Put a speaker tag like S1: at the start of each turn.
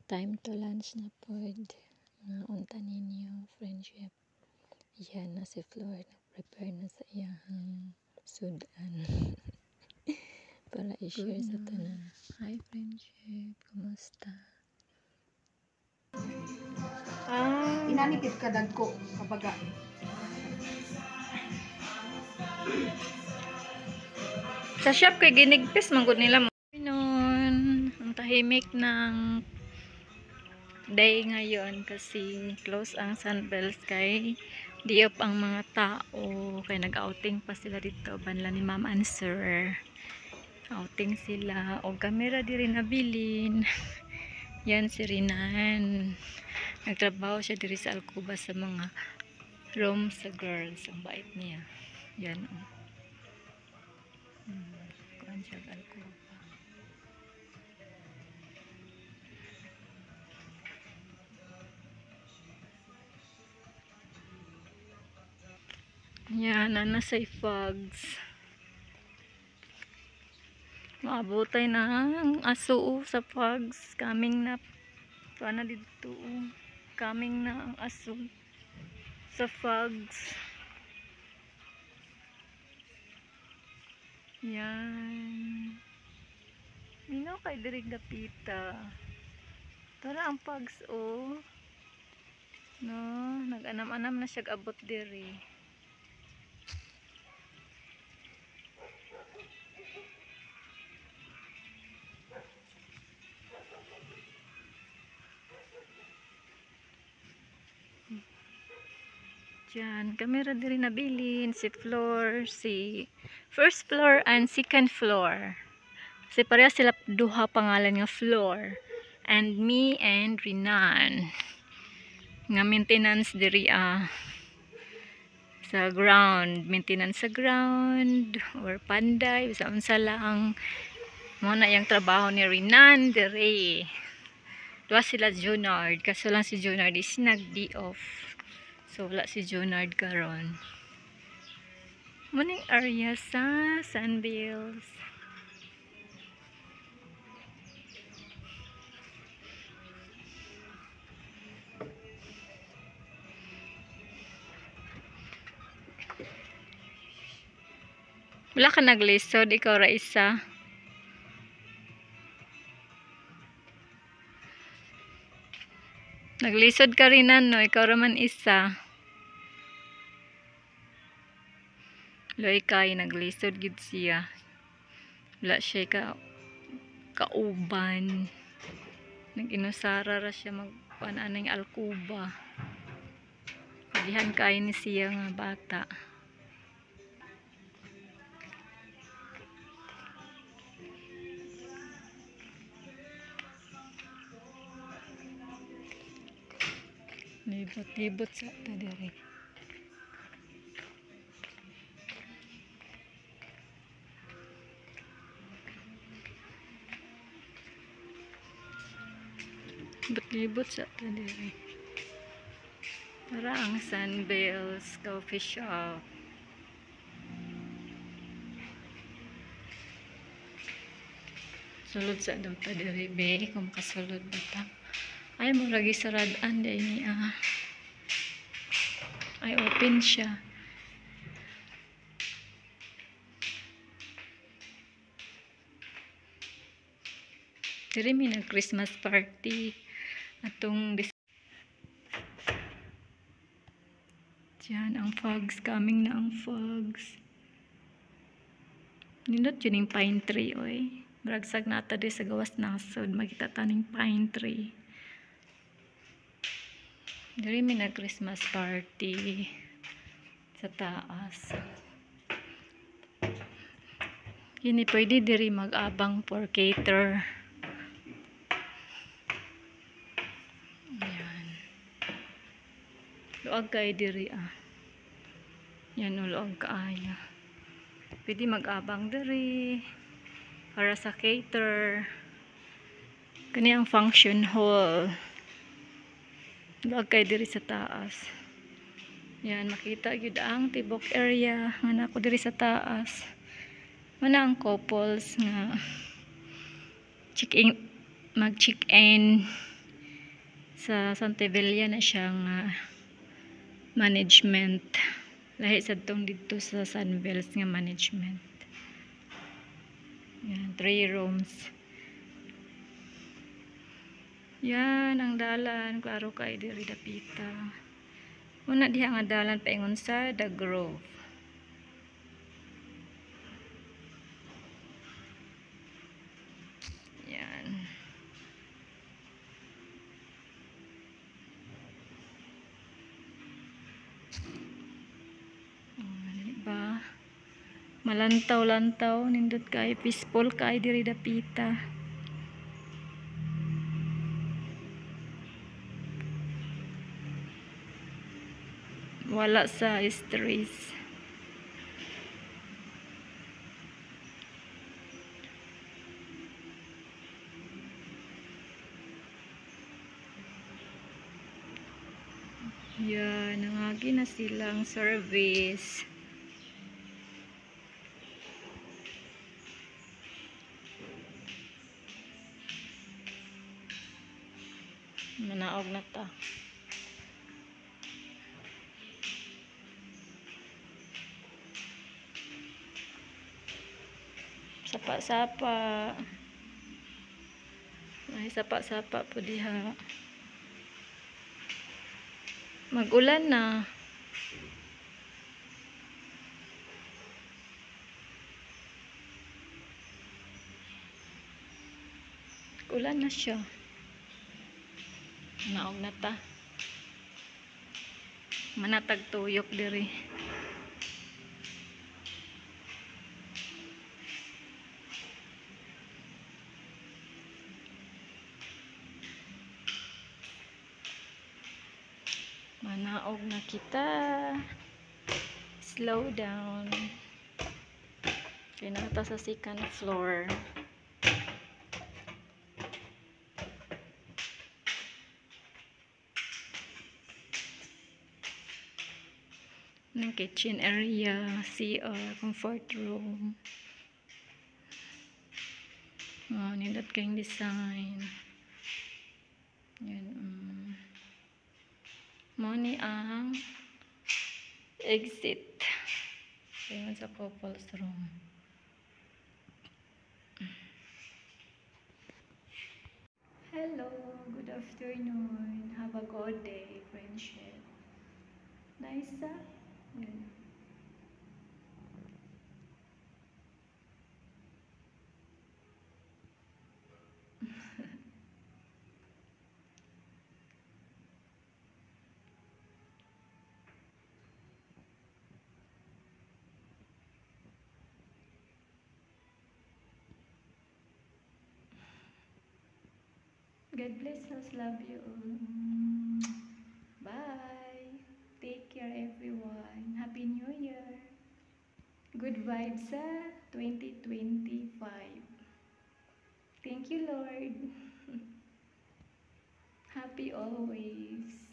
S1: Time to lunch na pod. Mga unta ninyo, friendship. Yan na si Flor, nag-prepare na sa iyahang sudan para i-share sa tanan. Hi friendship, kumusta?
S2: Ah.
S3: Inani gid ka dagko kabaga.
S2: Sa shop kay ginigpis man gud nila mo. Noon, ang tahimik ng day ngayon kasi close ang Sunbells kay di up ang mga tao kay nag-outing pa sila dito banla ni Ma'am and Sir. Outing sila og kamera diri nabilin. Yan si Rinan. Nagtrabaho siya diri sa Alcuba sa mga room sa girls. Ang bait niya. Yan oh. Kuan siya sa Alcuba. Yan, nana say fogs. Maabotay na ang aso oh, sa fogs. Coming na. Tuwa na dito oh. Coming na ang aso sa fogs. Yan. Minaw kay diri dapita. Tara ang fogs oh. No, nag-anam-anam na siya abot diri. Diyan, kamera diri nabilin si floor, si first floor and second floor. Kasi pareha sila duha pangalan nga floor. And me and Rinan. Nga maintenance diri sa ground, maintenance sa ground or panday, bisa unsa lang. Mo na yang trabaho ni Rinan diri. Duha sila Junard, kaso lang si Junard is nag-day off. So wala si Junard karon. Muning area sa Sunbells. Wala ka naglisod, ikaw ra isa. Naglisod ka rin ano, ikaw ra man isa. Loy kay naglisod gid siya. Wala siya kauban. Nag-inusara ra siya magkuan aning alkuba. Gihan kay ni siya nga bata. Libot-libot sa ta diri. Libot-libot sa ta diri. Para ang Sunbells Coffee Shop. Sulod sa daw ta diri be, kung makasulod ba ta. Ay, murag isaradan day ni ah. Ay, open siya. Diri mi nag Christmas party atong Diyan ang fogs, coming na ang fogs. Nindot yun yung pine tree oy. Muragsag na ata di sa gawas nasod makita ta ning pine tree. Diri mi nag Christmas party sa taas. Kini pwede diri mag-abang for cater. Ayan. Luag kay diri ah. Yan o, luag kaayo. Pwede mag-abang diri para sa cater. Kani ang function hall. Luag kay diri sa taas. Yan, makita gyud ang tibok area nga nako diri sa taas. Muna ang couples nga check in, mag-check in. Sa Santevilla na siyang management. Lahi sa tong didto sa Sunbells nga management. Yan, 3 rooms. Yan ang dalan, klaro kay diri dapita. Una diha nga dalan paingon sa The Grove. Yan. Ba? Malantaw-lantaw, nindot kay peaceful kay diri dapita. Wala sa stress. Yan, nangagi na silang service. Manaog na ta. Sapa-sapa. Ay, sapa-sapa po diha. Mag-ulan na. Ulan na siya. Naog na ta. Manatag tuyok diri. Manaog na kita. Slow down. Kinata sa second floor. Ng kitchen area, CR, comfort room. Oh, nindot kayong design. Yan. Mo ni ang exit. Ayun sa couples room. Hello, good afternoon. Have a good day, friendship. Nice, ah? Yan. God bless us. Love you all. Bye. Take care, everyone. Happy New Year. Good vibes sa 2025. Thank you, Lord. Happy always.